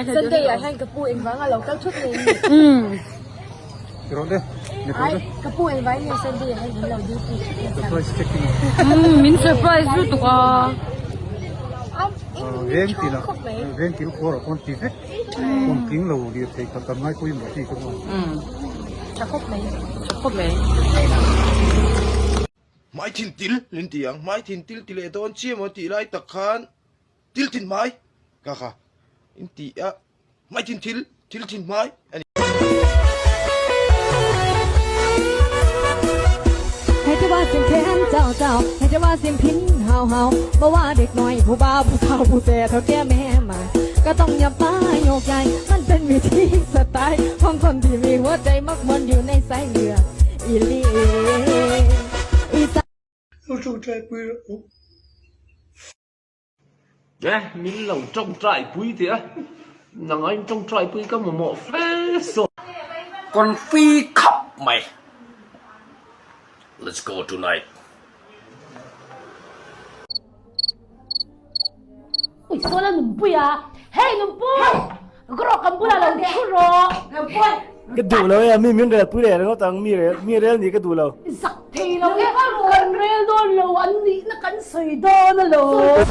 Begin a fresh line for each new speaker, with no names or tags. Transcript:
Sunday ah hian ka pu engvanga lo kal thut nge in nih? Ai, ka pu engvang nge Sunday ah hian in lo duty thut nge chhan?
Min surprise lutuk a.
Veng tin ah veng kil khuar ah khawn ti vek kum tling lo lir thei kha kan ngai pawimawh chi ka hmu.
Tha khawp mai.
Tha khawp mai.
Hmai thin til in ti ang, hmai thin til ti leh dawn chiah maw tih lai tak khan til thin hmai ka kha in ti a, hmai thin thil, thil thin hmai a ni.
Lo tawngtai pui rawh u.
E, min lo tawngtai pui teh a, nang aiin tawngtai pui ka mamawh fe saw.
Confi khap mai. Let's go tonight.
Ui sawn a nunpui a, hei nunpui! Grawh kan bulah lo thu rawh. Nunpui!
Ka duh lo e, mi min rel pui leh ringawt ang, mi rel mi rel nih ka duh lo.
Zak thei lo e, kan rel dawn lo, an nihna kan sawi dawn alawm.